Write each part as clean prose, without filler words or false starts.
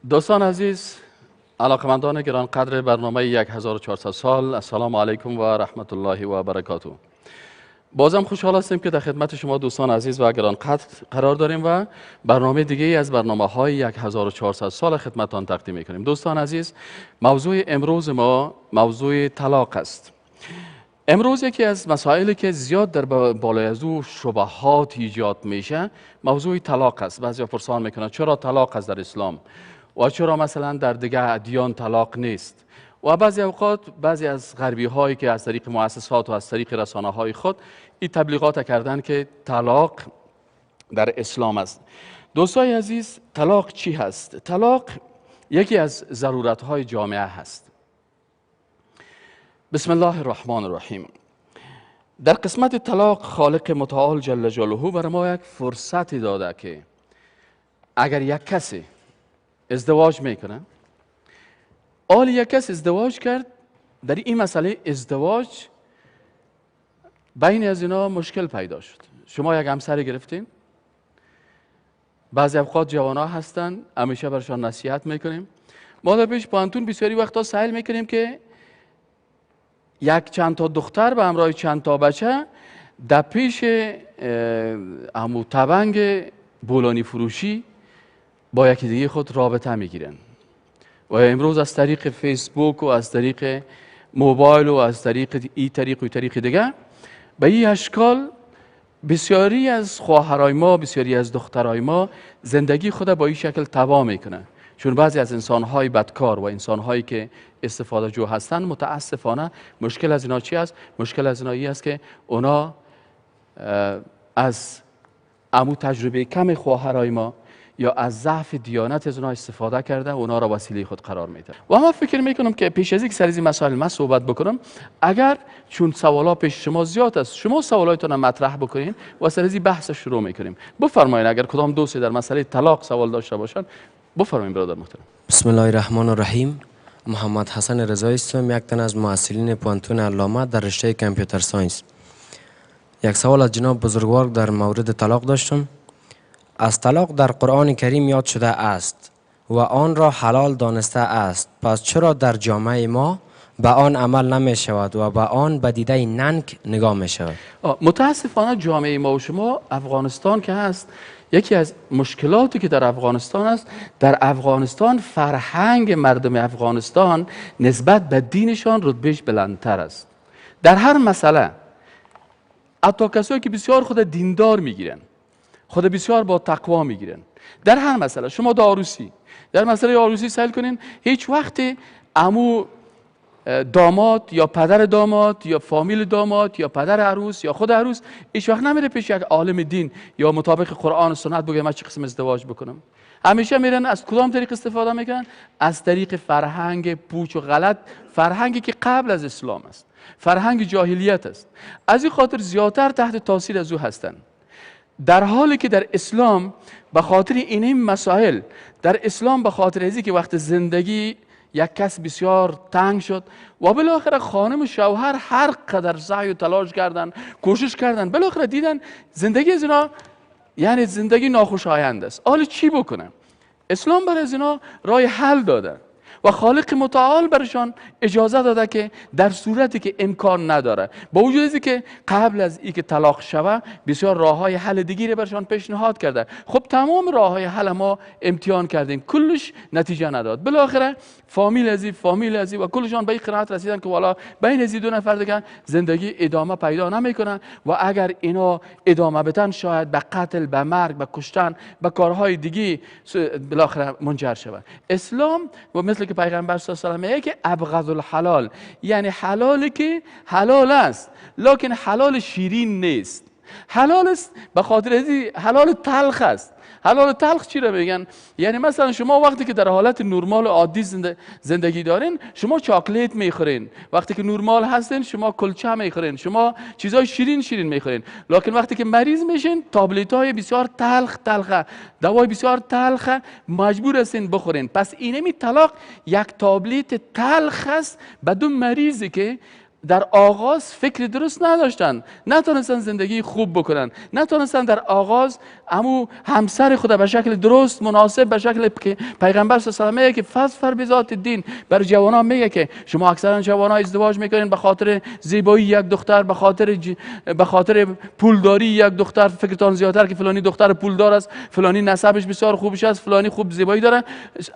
دوستان عزیز، علاقمندان گرانقدر برنامه 1400 سال، السلام علیکم و رحمت الله و برکاته. بازم خوشحال هستیم که در خدمت شما دوستان عزیز و گرانقدر قرار داریم و برنامه دیگه از برنامه های 1400 سال خدمتان تقدیم میکنیم. دوستان عزیز، موضوع امروز ما موضوع طلاق است. امروز یکی از مسائلی که زیاد در بالای از او شبهات ایجاد میشه موضوع طلاق است. بعضیا پرسان میکنن چرا طلاق است در اسلام و چرا مثلا در دیگه ادیان طلاق نیست، و بعضی اوقات بعضی از غربی هایی که از طریق مؤسسات و از طریق رسانه های خود این تبلیغات کردن که طلاق در اسلام است. دوستای عزیز، طلاق چی هست؟ طلاق یکی از ضرورت های جامعه هست. بسم الله الرحمن الرحیم. در قسمت طلاق خالق متعال جل جلاله برای ما یک فرصتی داده که اگر یک کسی ازدواج میکنه، آل یک کس ازدواج کرد، در این مسئله ازدواج بین از اینا مشکل پیدا شد. شما یک همسر گرفتین، بعضی اوقات جوانا هستن همیشه برشان نصیحت میکنیم. ما در پیش پانتون بسیاری وقتا سعی میکنیم که یک چند تا دختر به همراه چند تا بچه در پیش امو تبنگ بولانی فروشی با یکی دیگه خود رابطه میگیرن و امروز از طریق فیسبوک و از طریق موبایل و از طریق ای طریق و طریق دیگه به این اشکال بسیاری از خواهرای ما، بسیاری از دخترای ما زندگی خود با این شکل تباه میکنه. چون بعضی از انسانهای بدکار و انسانهایی که استفاده جو هستند، متاسفانه مشکل از اینا چی است؟ مشکل از اینا این است که اونا از امو تجربه کم خواهرای ما یا از ضعف دیانت از اونها استفاده کرده و اونا را وسیله خود قرار میده. و ما فکر میکنم که پیش از اینکه سر این مسائل ما صحبت بکنم، اگر چون سوالا پیش شما زیاد است، شما سوالایتون مطرح بکنین و سر این بحث شروع میکنیم. بفرمایید اگر کدام دوستی در مسئله طلاق سوال داشته باشن بفرمایید برادر محترم. بسم الله الرحمن الرحیم. محمد حسن رضایی هستم، یک تن از محصلین پوهنتون علامه در رشته computer science. یک سوال از جناب بزرگوار در مورد طلاق داشتم. از طلاق در قرآن کریم یاد شده است و آن را حلال دانسته است، پس چرا در جامعه ما به آن عمل نمی شود و به آن به دیده ننگ نگاه می شود؟ متاسفانه جامعه ما و شما افغانستان که هست، یکی از مشکلاتی که در افغانستان است، در افغانستان فرهنگ مردم افغانستان نسبت به دینشان رتبهش بلندتر است در هر مسئله. حتی کسایی که بسیار خود دیندار میگیرن، خود بسیار با تقوا میگیرن، در هر مسئله. شما در عروسی، در مسئله عروسی سیل کنین، هیچ وقت عمو داماد یا پدر داماد یا فامیل داماد یا پدر عروس یا خود عروس هیچ وقت نمیره پیش یک عالم دین یا مطابق قرآن و سنت بگه من چه قسم ازدواج بکنم. همیشه میرن از کدام طریق استفاده میکنن؟ از طریق فرهنگ پوچ و غلط، فرهنگی که قبل از اسلام است، فرهنگ جاهلیت است. از این خاطر زیادتر تحت تاثیر از او هستند. در حالی که در اسلام به خاطر این مسائل، در اسلام به خاطر ازی که وقت زندگی یک کس بسیار تنگ شد و بالاخره خانم و شوهر هر قدر سعی و تلاش کردن، کوشش کردن، بالاخره دیدن زندگی از اینا یعنی زندگی ناخوشایند است. حالا چی بکنم؟ اسلام برای از اینا راه حل داده و خالق متعال برشان اجازه داده که در صورتی که امکان نداره، با وجود از که قبل از اینکه طلاق شوه بسیار راه‌های حل دیگری برشان پیشنهاد کرده. خب تمام راه‌های حل ما امتحان کردیم، کلش نتیجه نداد. بالاخره فامیل ازی، فامیل ازی و کلشان به این قناعت رسیدن که والا بین از دو نفر دیگه زندگی ادامه پیدا نمیکنه و اگر اینا ادامه بدن شاید به قتل، به مرگ، به کشتن، به کارهای دیگه بالاخره منجر شود. اسلام و مثل که پیغمبر صلی الله علیه و آله میگه که ابغض الحلال، یعنی حلالی که حلال است لکن حلال شیرین نیست. حلال است به خاطر ازی حلال تلخ است. حلال تلخ چی رو میگن؟ یعنی مثلا شما وقتی که در حالت نرمال و عادی زندگی دارین، شما چاکلیت میخورین. وقتی که نرمال هستین شما کلچه میخورین، شما چیزای شیرین شیرین میخورین. لکن وقتی که مریض میشین، تابلت های بسیار تلخ تلخه، دوای بسیار تلخه، مجبور هستین بخورین. پس اینمی طلاق یک تابلت تلخ است به دو مریضی که در آغاز فکر درست نداشتن، نتونستن زندگی خوب بکنن، نتونستن در آغاز امو همسر خود به شکل درست مناسب، به شکل که پیغمبر صلی الله علیه و آله میگه که فظفر بذات الدین، برای جوانان میگه که شما اکثرا جوانان ازدواج میکنین به خاطر زیبایی یک دختر، به خاطر پولداری یک دختر، فکرتان زیادتر که فلانی دختر پولدار است، فلانی نسبش بسیار خوبش است، فلانی خوب زیبایی داره.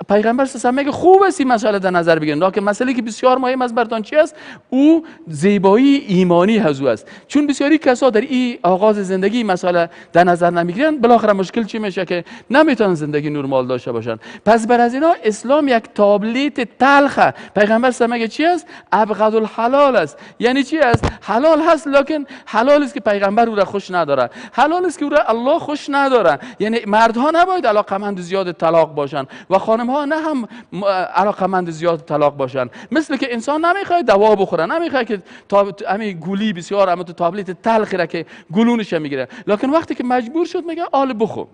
پیغمبر صلی الله علیه و آله میگه خوب است این مسئله در نظر بگیرین، لکن مسئله که بسیار مهم است براتون چی است؟ او زیبایی ایمانی هزو است. چون بسیاری کسا در این آغاز زندگی مسئله در نظر نمیگیرن، بالاخره مشکل چی میشه که نمیتونن زندگی نرمال داشته باشن. پس بر از اینا اسلام یک تابلیت تلخه. پیغمبر صلی الله علیه و چی است؟ ابغض الحلال است. یعنی چی است؟ حلال هست، لکن حلال است که پیغمبر او را خوش نداره، حلال است که او را الله خوش نداره. یعنی مردها نباید علاقمند زیاد طلاق باشن و خانم ها نه هم علاقمند زیاد طلاق باشن. مثل که انسان نمیخواد دوا بخوره، نمیخواد که همین گولی بسیار اما تو تابلیت تلخی را که گلونش میگیره، لکن وقتی که مجبور شد میگه آل بخو،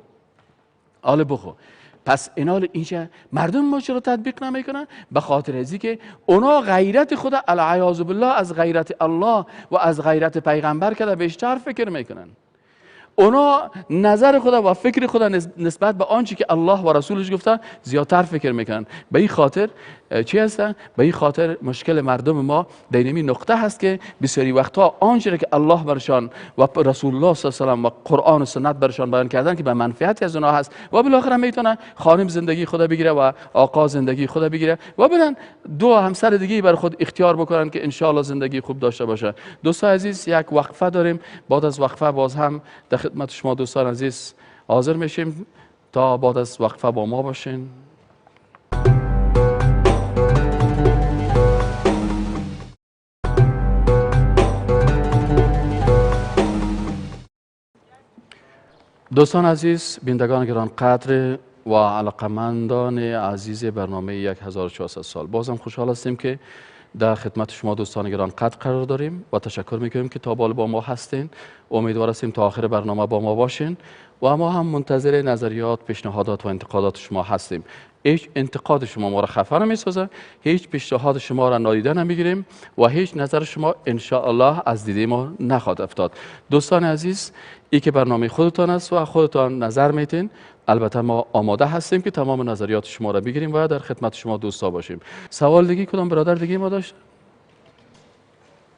آل بخو. پس اینا اینجا مردم ما چرا تطبیق نمیکنن؟ به خاطر از اینکه اونا غیرت خود العیاذ بالله از غیرت الله و از غیرت پیغمبر که بیشتر فکر میکنن. اونا نظر خدا و فکر خدا نسبت به آنچه که الله و رسولش گفتن زیادتر فکر میکنن. به این خاطر چی هست؟ به این خاطر مشکل مردم ما در این نقطه هست که بسیاری وقتها آنچه که الله برشان و رسول الله صلی الله علیه و قرآن و سنت برشان بیان کردن که به منفعت از اونها هست و بالاخره میتونه خانم زندگی خدا بگیره و آقا زندگی خدا بگیره و برن دو همسر دیگه بر خود اختیار بکنن که ان شاء الله زندگی خوب داشته باشه. دوستان عزیز یک وقفه داریم، بعد از وقفه باز هم در خدمت شما دوستان عزیز حاضر میشیم. تا بعد از وقفه با ما باشین. دوستان عزیز، بینندگان گرانقدر و علاقمندان عزیز برنامه 1400 سال، بازم خوشحال هستیم که در خدمت شما دوستان گرانقدر قرار داریم و تشکر میکنیم که تا بالا با ما هستین. امیدوار هستیم تا آخر برنامه با ما باشین و ما هم منتظر نظریات، پیشنهادات و انتقادات شما هستیم. هیچ انتقاد شما ما را خفه نمیسازه، هیچ پیشنهاد شما را نادیده نمیگیریم و هیچ نظر شما ان شاء الله از دیده ما نخواهد افتاد. دوستان عزیز، ای که برنامه خودتان است و خودتان نظر میتین، البته ما آماده هستیم که تمام نظریات شما را بگیریم و در خدمت شما دوستا باشیم. سوال دیگه کدام برادر دیگه ما داشت؟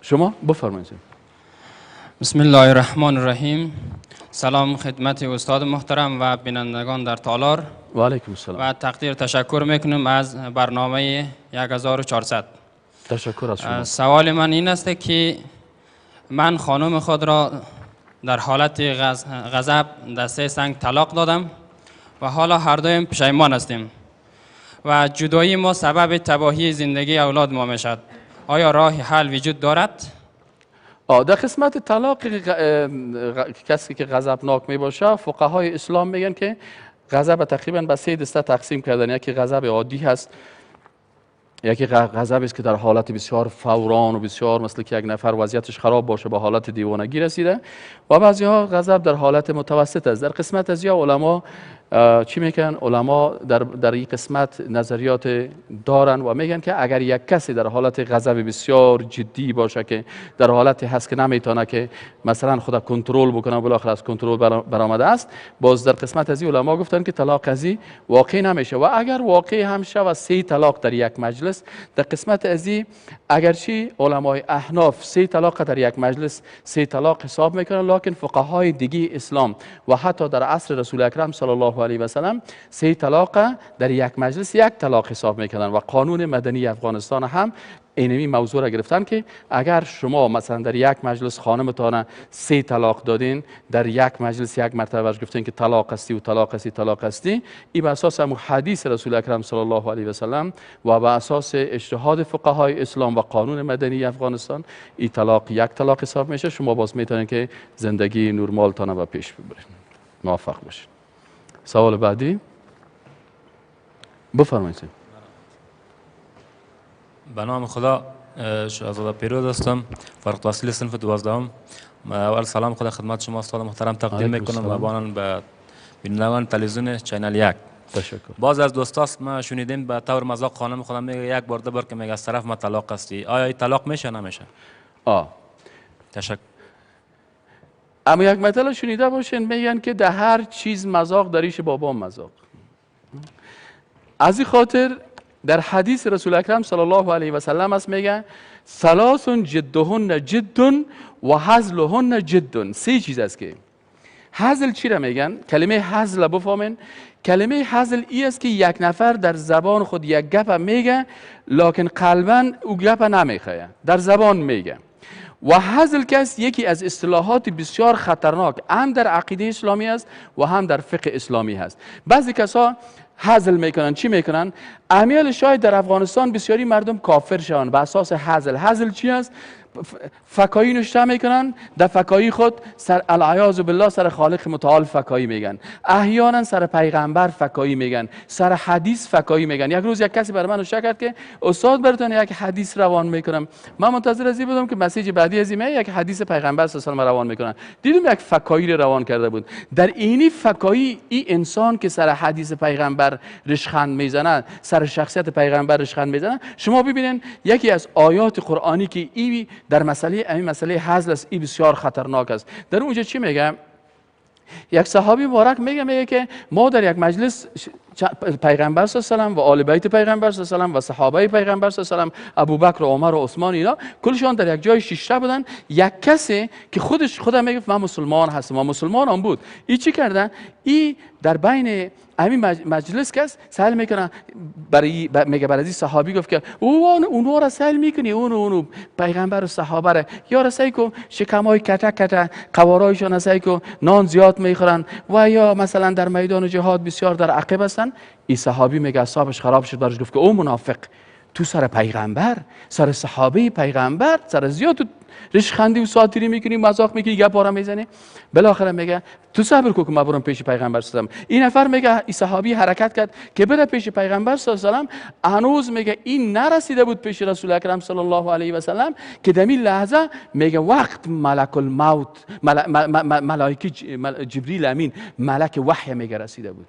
شما بفرمایید. بسم الله الرحمن الرحیم. سلام خدمت استاد محترم و بینندگان در تالار. و علیکم السلام. و تقدیر تشکر میکنم از برنامه 1400. تشکر از شما. سوال من این است که من خانم خود را در حالت غضب در 3 سنگ طلاق دادم و حالا هر دویم پشیمان هستیم و جدایی ما سبب تباهی زندگی اولاد ما میشد. آیا راه حل وجود دارد؟ در قسمت طلاق کسی که غضبناک می باشه، فقهای اسلام میگن که غضب تقریبا به 3 دسته تقسیم کردن. یکی غضب عادی هست، یکی غضب است که در حالت بسیار فوران و بسیار مثل که یک نفر وضعیتش خراب باشه به حالت دیوانگی رسیده، و بعضی ها غضب در حالت متوسط است. در قسمت از یا علما چی میگن؟ علما در این قسمت نظریات دارن و میگن که اگر یک کسی در حالت غضب بسیار جدی باشه که در حالت هست که نمیتونه که مثلا خود کنترل بکنه، بالاخره از کنترل برآمده است، باز در قسمت از علما گفتن که طلاق ازی واقع نمیشه و اگر واقع هم شه و 3 طلاق در یک مجلس، در قسمت ازی اگرچه علمای احناف 3 طلاق در یک مجلس 3 طلاق حساب میکنن، لکن فقهای دیگه اسلام و حتی در عصر رسول اکرم صلی الله علیه و سلم 3 طلاق در یک مجلس 1 طلاق حساب میکردن و قانون مدنی افغانستان هم اینمی موضوع را گرفتن که اگر شما مثلا در یک مجلس خانمتان 3 طلاق دادین، در یک مجلس یک مرتبه برش گفتین که طلاق هستی و طلاق هستی طلاق هستی، این به اساس هم حدیث رسول اکرم صلی الله علیه و سلم و به اساس اجتهاد فقهای اسلام و قانون مدنی افغانستان این طلاق 1 طلاق حساب میشه. شما باز میتونین که زندگی نرمالتان به پیش ببرین. موفق باشین. سوال بعدی بفرمایید. به نام خدا، شاهزاده پیروز هستم، فارغ التحصیل صنف 12. اول سلام خدا خدمت شما استاد محترم تقدیم میکنم و بانان به بینندگان تلویزیون channel 1. تشکر. باز از دوستاست ما شنیدیم به طور مذاق خانم خودم میگه یک بار دو بار که میگه از طرف ما طلاق هستی، آیا این طلاق میشه نمیشه؟ تشکر. اما یک مثل شنیده باشین، میگن که در هر چیز مذاق، دریش بابا مذاق. از این خاطر در حدیث رسول اکرم صلی الله علیه و سلم است، میگه ثلاث جدهن جد و هزلهن جد. سه چیز است که هزل چی را میگن؟ کلمه هزل بفهمین. کلمه هزل ای است که یک نفر در زبان خود یک گپ میگه، لکن قلبا او گپ نمیخواه، در زبان میگه. و هزل کس یکی از اصطلاحات بسیار خطرناک هم در عقیده اسلامی است و هم در فقه اسلامی هست. بعضی کسا هزل میکنن. چی میکنن؟ امیال شاید در افغانستان بسیاری مردم کافر شوند به اساس هزل. هزل چی است؟ فکایی نشته میکنن، در فکایی خود سر العیاذ بالله سر خالق متعال فکایی میگن، احیانا سر پیغمبر فکایی میگن، سر حدیث فکایی میگن. یک روز یک کسی بر من نشته کرد که استاد براتون یک حدیث روان میکنم. من منتظر از این بودم که مسیج بعدی از این یک حدیث پیغمبر صلی الله علیه و روان میکنن. دیدم یک فکایی رو روان کرده بود. در اینی فکایی این انسان که سر حدیث پیغمبر رشخند میزنه، سر شخصیت پیغمبر رشخند میزنه، شما ببینین یکی از آیات قرآنی که ای در مسئله این مسئله هزل است، این بسیار خطرناک است. در اونجا چی میگه؟ یک صحابی مبارک میگه که ما در یک مجلس پیغمبر صلی الله علیه و آل بیت پیغمبر صلی الله علیه و صحابه پیغمبر صلی الله علیه و ابوبکر و عمر و عثمان اینا کلشان در یک جای شیشته بودن. یک کسی که خودش خودم میگفت من مسلمان هستم و مسلمان هم بود، ای چی کردن؟ ای در بین همین مجلس کس سأل میکنن برای میگه برای صحابی گفت که اونو را سأل میکنی، اونو پیغمبر و صحابه را یا را سعی کو شکمای کته کته قوارایشان سعی کو نان زیاد میخورن و یا مثلا در میدان جهاد بسیار در عقب هستن. این صحابی میگه اعصابش خراب شد، برش گفت که او منافق، تو سر پیغمبر، سر صحابه پیغمبر، سر زیاد تو رشخندی و ساتیری میکنی، مذاق میکنی، گپ آرام میزنی. بالاخره میگه تو صبر کن که من برم پیش پیغمبر صلی الله علیه و این نفر میگه این صحابی حرکت کرد که بره پیش پیغمبر صلی الله علیه و سلم. هنوز میگه این نرسیده بود پیش رسول اکرم صلی الله علیه و سلم که در این لحظه میگه وقت ملک الموت، ملائکه جبریل امین، ملک وحی میگه رسیده بود.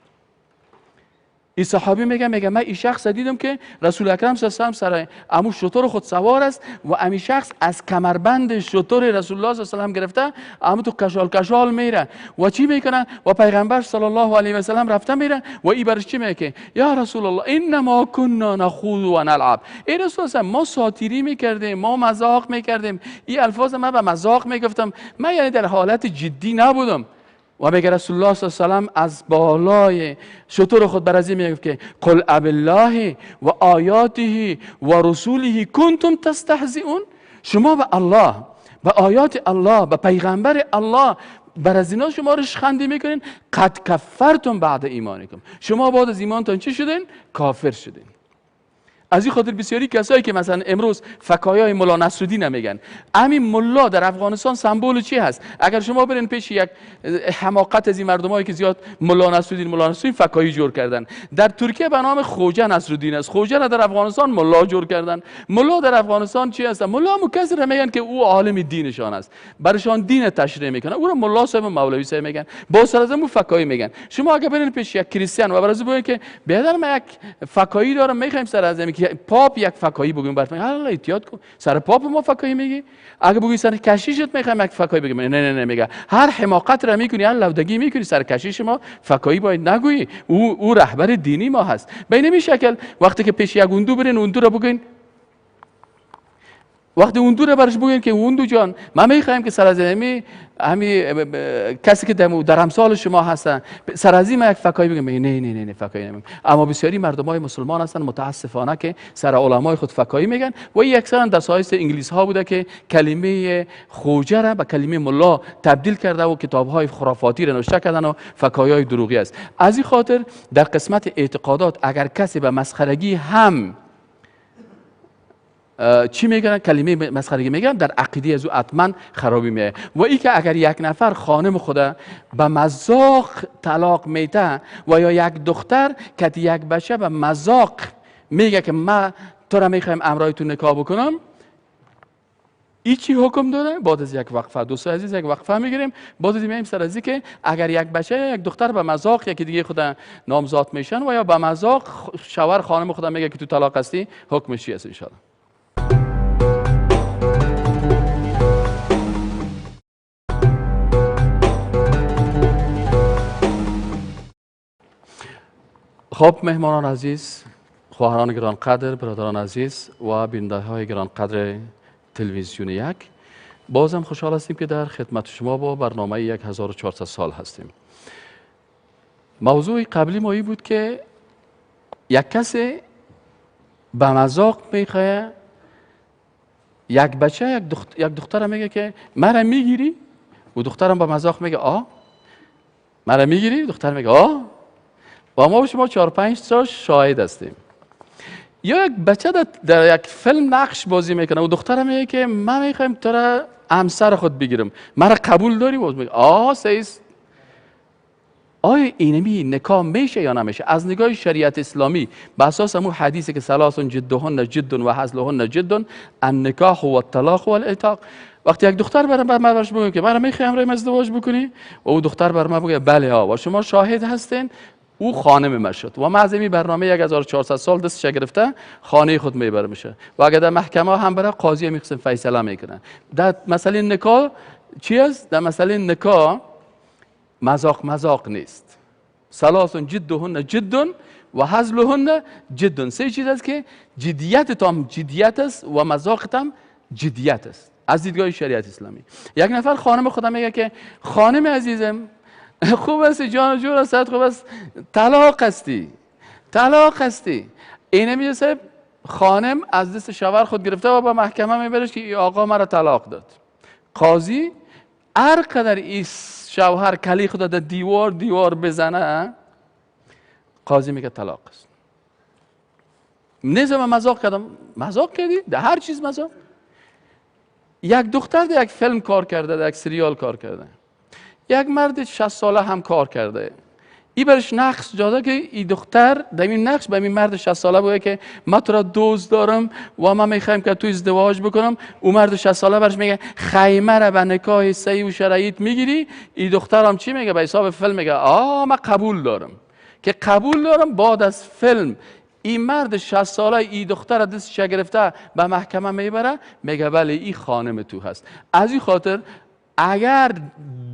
این صحابی میگه من این شخص دیدم که رسول اکرم صلی الله علیه و سر امو شتر خود سوار است و امی شخص از کمربند شتر رسول الله صلی الله علیه و گرفته امو تو کشال کشال میره و چی میکنه و پیغمبر صلی الله علیه و سلم رفته میره و ای برش چی میگه؟ یا رسول الله انما كنا نخوض و نلعب. ای رسول الله ما ساتیری میکردیم، ما مذاق میکردیم، این الفاظ من به مذاق میگفتم، من یعنی در حالت جدی نبودم. و میگه رسول الله صلی الله علیه و سلم از بالای شتر خود بر از این میگفت که قل اب الله و آیاته و رسوله کنتم تستهزئون. شما به الله، به آیات الله، به پیغمبر الله بر از اینا شما رشخندی میکنین. قد کفرتم بعد ایمانکم. شما بعد از ایمانتان چی شدین؟ کافر شدین. از این خاطر بسیاری کسایی که مثلا امروز فکایای ملا نصرالدین میگن، همین ملا در افغانستان سمبل چی هست؟ اگر شما برین پیش یک حماقت از این مردمایی که زیاد ملا نصرالدین فکایی جور کردن، در ترکیه به نام خوجه نصرالدین است، خوجه را در افغانستان ملا جور کردن. ملا در افغانستان چی هست؟ ملا مو کسی را میگن که او عالم دینشان است، برشان دین تشریح میکنه، او را ملا صاحب مولوی صاحب میگن، با سر از فکایی میگن. شما اگر برین پیش یک کریستیان و برازو بگین که بهتر من یک فکایی دارم میخوایم سر از پاپ یک فکایی بگیم برات، حالا احتیاط کن سر پاپ ما فکایی میگی. اگه بگی سر کشیشت میخوام یک فکایی بگیم، نه نه نه، میگه هر حماقت را میکنی، هر لودگی میکنی، سر کشیش ما فکایی باید نگویی، او رهبر دینی ما هست. به این شکل وقتی که پیش یک اندو برین، اندو را بگین، وقتی اندو را برش بگین که اندو جان ما میخوایم که سر از همی کسی که در امثال شما هستن سر از این یک فکایی بگم، نه نه نه نه فکایی نمیگم. اما بسیاری مردمای مسلمان هستن متاسفانه که سر علمای خود فکایی میگن و این اکثرا در سایس انگلیس ها بوده که کلمه خوجه را به کلمه ملا تبدیل کرده و کتاب های خرافاتی را نوشته کردن و فکایای دروغی است. از این خاطر در قسمت اعتقادات اگر کسی به مسخرگی هم چی میگن، کلمه مسخرگی میگن، در عقیده از او حتما خرابی میه. و ای که اگر یک نفر خانم خود به مذاق طلاق میده و یا یک دختر که یک بچه به مذاق میگه که ما تو را میخوایم امرای تو نکاح بکنم، ای چی حکم داره؟ بعد از یک وقفه دوست عزیز یک وقفه میگیریم، بعد از میایم سر از که اگر یک بچه یا یک دختر به مذاق یکی دیگه خود نامزاد میشن و یا به مذاق شوهر خانم خود میگه که تو طلاق هستی، حکمش چی است ان شاء الله. خب مهمانان عزیز، خواهران گرانقدر، برادران عزیز و بیننده های گرانقدر تلویزیون یک، بازم خوشحال هستیم که در خدمت شما با برنامه 1400 سال هستیم. موضوع قبلی ما این بود که یک کسی به مذاق میخواه، یک بچه یک دختر میگه که مرا میگیری، و دخترم به مذاق میگه آ مرا میگیری، دختر میگه آ، و ما و شما 4-5 تا شاهد هستیم. یا یک بچه در یک فیلم نقش بازی میکنه و دخترم میگه که من میخوایم تو را همسر خود بگیرم، مرا قبول داری؟ باز میگه آ سیس. آیا اینمی نکاح میشه یا نمیشه؟ از نگاه شریعت اسلامی به اساس همون حدیثی که ثلاث جدهن جد و هزلهن جد، النکاح و الطلاق و العتاق. وقتی یک دختر برام من برش بگم که مرا میخوای همراه من ازدواج بکنی، و او دختر بر من بگه بله ها، و شما شاهد هستین، او خانم ما شد و ما از این برنامه 1400 سال دستش گرفته خانه خود میبره میشه. و اگر در محکمه هم بره قاضی میخصم فیصله میکنه. در مسئله نکاح چی است؟ در مسئله نکاح مذاق مذاق نیست. ثلاث جدهن جد و هزلهن جد. سه چیز است که جدیت تام جدیت است و مذاق تام جدیت است از دیدگاه شریعت اسلامی. یک نفر خانم خودم میگه که خانم عزیزم خوب است، جان و جور است، خوب است، طلاق هستی، طلاق هستی. اینه میگه خانم از دست شوهر خود گرفته و با محکمه میبرش که ای آقا مرا طلاق داد. قاضی هر قدر این شوهر کلی خود در دیوار دیوار بزنه، قاضی میگه طلاق است. نیزه من مذاق کردم. مذاق کردی؟ در هر چیز مذاق. یک دختر در یک فیلم کار کرده، در یک سریال کار کرده، یک مرد 60 ساله هم کار کرده. ای برش نقش داده که ای دختر در این نقش به این مرد 60 ساله بگه که من تو را دوست دارم و من میخوایم که تو ازدواج بکنم. او مرد 60 ساله برش میگه خیمه را به نکاح صحیح و شرعیت میگیری. ای دختر هم چی میگه؟ به حساب فیلم میگه آ من قبول دارم، که قبول دارم. بعد از فیلم این مرد 60 ساله ای دختر دستش گرفته به محکمه میبره، میگه بله ای خانم تو هست. از این خاطر اگر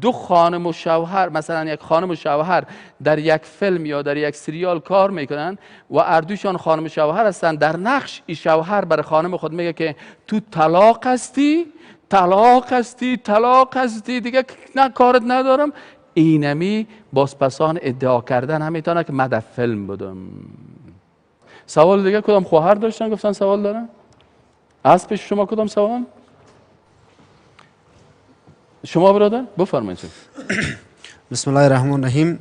دو خانم و شوهر، مثلا یک خانم و شوهر در یک فیلم یا در یک سریال کار میکنن و اردوشان خانم و شوهر هستن، در نقش ای شوهر برای خانم خود میگه که تو طلاق هستی، طلاق هستی، طلاق هستی، دیگه نه کارت ندارم. اینمی بازپسان ادعا کردن هم میتونه که من در فیلم بودم. سوال دیگه کدام خواهر داشتن گفتن سوال دارن؟ از پیش شما کدام سوال؟ شما برادر بفرمایید. بسم الله الرحمن الرحیم.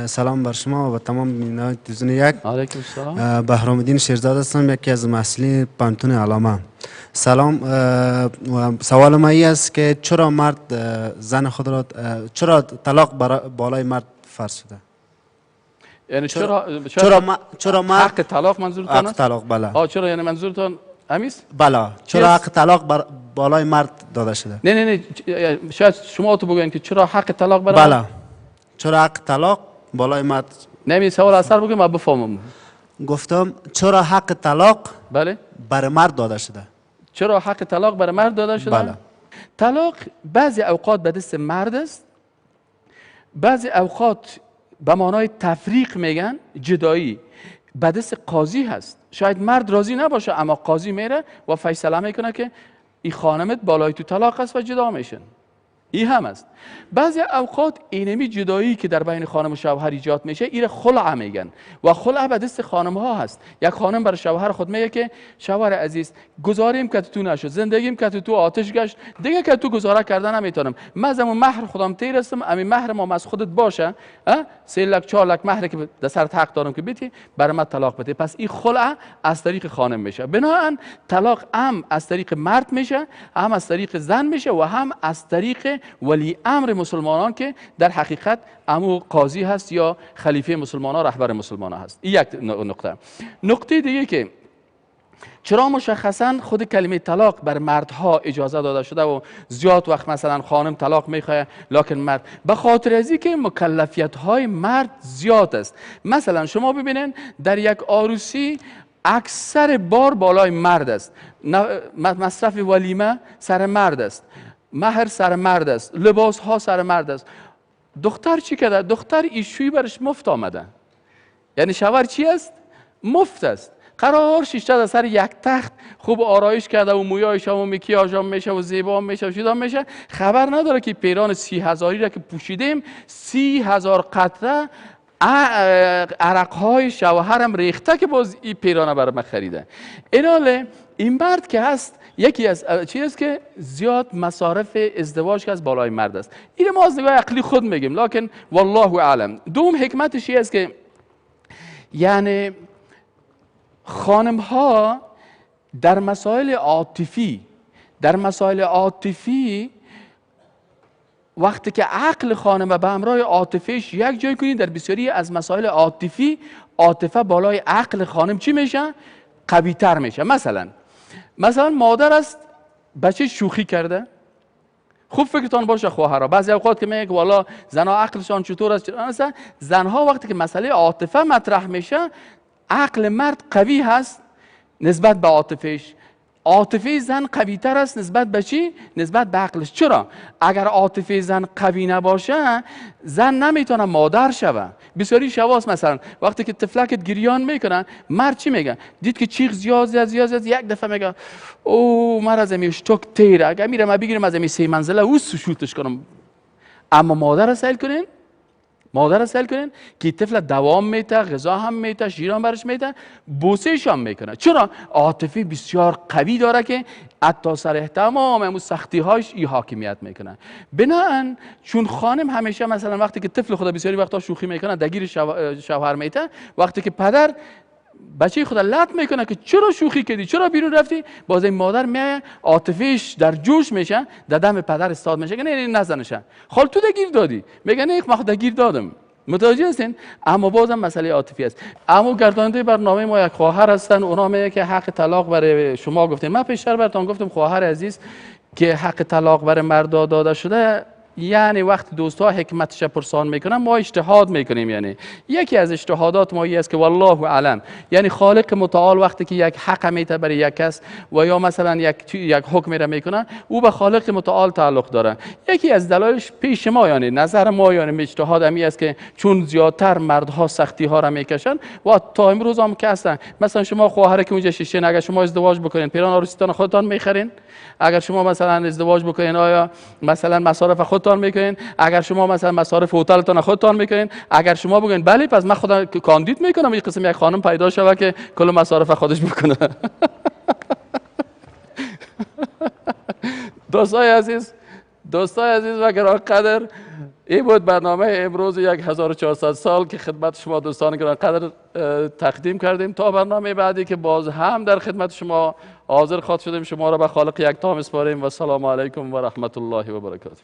سلام بر شما و تمام بینندگان تلویزیون یک. علیکم السلام. بهرام الدین شیرزاد هستم، یکی از محصلین پوهنتون علامه. سلام. و سوال ما این است که چرا مرد زن خود را، چرا طلاق بالای مرد فرض شده؟ یعنی چرا مرد حق طلاق منظورتون است؟ حق طلاق بله. چرا یعنی منظورتون همیست؟ بله. چرا حق طلاق بالای مرد داده شده؟ نه نه نه، شاید شما تو بگوین که چرا حق طلاق برای بله، چرا حق طلاق بالای مرد؟ نه می سوال اثر بگم من بفهمم. گفتم چرا حق طلاق بله برای مرد داده شده؟ چرا حق طلاق برای مرد داده شده؟ بله. طلاق بعضی اوقات به دست مرد است، بعضی اوقات به معنای تفریق میگن، جدایی به دست قاضی هست. شاید مرد راضی نباشه اما قاضی میره و فیصله میکنه که این خانمت بالای تو طلاق است و جدا میشن. این هم است. بعضی اوقات اینمی جدایی که در بین خانم و شوهر ایجاد میشه ایره خلع میگن و خلع به دست خانم ها هست. یک خانم برای شوهر خود میگه که شوهر عزیز گزاریم که تو نشد، زندگیم که تو آتش گشت، دیگه که تو گزاره کردن نمیتونم، من از امون مهر خودم تیر هستم، امی مهر ما از خودت باشه، 3 لک 4 لک مهر که در سرت حق دارم که بیتی، برای من طلاق بده. پس این خلع از طریق خانم میشه. بنابراین طلاق هم از طریق مرد میشه، هم از طریق زن میشه و هم از طریق ولی امر مسلمانان که در حقیقت امو قاضی هست یا خلیفه مسلمانان، رهبر مسلمانان هست. این یک نقطه. نقطه دیگه که چرا مشخصا خود کلمه طلاق بر مردها اجازه داده شده و زیاد وقت مثلا خانم طلاق میخواه لکن مرد، به خاطر ازی که مکلفیت های مرد زیاد است. مثلا شما ببینین در یک عروسی اکثر بار بالای مرد است، مصرف ولیمه سر مرد است، مهر سر مرد است، لباس ها سر مرد است. دختر چی کرده؟ دختر ایشوی برش مفت آمده. یعنی شوهر چی است؟ مفت است. قرار شیشته در سر یک تخت خوب آرایش کرده و مویایش و مکیاژ هم میشه و زیبا میشه و چیزا میشه، خبر نداره که پیران 30,000 را که پوشیدیم 30,000 قطره عرقهای شوهرم ریخته که باز این پیرانه برای من خریده. ایناله این مرد که هست یکی از چیز است که زیاد مصارف ازدواج که از بالای مرد است. این ما از نگاه عقلی خود میگیم، لکن والله اعلم. دوم حکمتش است که یعنی خانم ها در مسائل عاطفی، در مسائل عاطفی وقتی که عقل خانم و به همراه عاطفهش یک جای کنید، در بسیاری از مسائل عاطفی عاطفه بالای عقل خانم چی میشه؟ قوی تر میشه. مثلا مادر است، بچه شوخی کرده. خوب فکرتان باشه خواهرها، بعضی اوقات که میگه والا زنها عقلشان چطور است، مثلا زنها وقتی که مسئله عاطفه مطرح میشه عقل مرد قوی هست نسبت به عاطفهش، عاطفه زن قوی تر است نسبت به چی؟ نسبت به عقلش. چرا؟ اگر عاطفه زن قوی نباشه زن نمیتونه مادر شوه. بسیاری شواس مثلا وقتی که طفلکت گریان میکنه، مرد چی میگه؟ دید که چیخ زیاد زیاد زیاد، یک دفعه میگه او مرا از می اشتک تیره، اگر میرم بگیرم از می سه منزله او شوتش کنم. اما مادر را سیل کنین، مادر را سیل کنین که طفل دوام میته، غذا هم میته، شیر هم برش میته، بوسهش هم میکنه. چرا؟ عاطفه بسیار قوی داره که حتی سر تمام امو سختی هاش ای حاکمیت میکنه. بناهن چون خانم همیشه مثلا وقتی که طفل خود بسیاری وقتا شوخی میکنه، دگیر شوهر میته، وقتی که پدر بچه خود لط میکنه که چرا شوخی کردی، چرا بیرون رفتی، باز این مادر میایه عاطفهش در جوش میشه، در دم پدر استاد میشه که نه نه نزنشه، خال تو دگیر دادی، میگه نه من دگیر دادم. متوجه هستین؟ اما بازم مسئله عاطفی است. اما گرداننده برنامه ما یک خواهر هستن، اونا میگه که حق طلاق برای شما گفتیم. من پیشتر براتون گفتم خواهر عزیز که حق طلاق برای مردا داده شده، یعنی وقت دوستها حکمتش پرسان میکنن ما اجتهاد میکنیم. یعنی یکی از اجتهادات ما است که والله اعلم، یعنی خالق متعال وقتی که یک حق میته برای یک کس و یا مثلا یک حکمی را میکنه، او به خالق متعال تعلق داره. یکی از دلایلش پیش ما، یعنی نظر ما، یعنی اجتهاد همی است که چون زیادتر مردها سختی ها را میکشن و تا امروز هم که هستن. مثلا شما خواهر که اونجا شیشین، اگر شما ازدواج بکنین پیران عروسیتان خودتان میخرین؟ اگر شما مثلا ازدواج بکنین آیا مثلا مصارف خودتان میکنین؟ اگر شما مثلا مصارف هتلتان خودتان میکنین؟ اگر شما بگین بله پس من خودم کاندید میکنم این قسم یک خانم پیدا شوه که کل مصارف خودش بکنه. دوستای عزیز، دوستای عزیز و گرانقدر، این بود برنامه امروز 1400 سال که خدمت شما دوستان گرانقدر تقدیم کردیم. تا برنامه بعدی که باز هم در خدمت شما حاضر خواهد شدیم، شما را به خالق یکتا میسپاریم و سلام علیکم و رحمت الله و برکاته.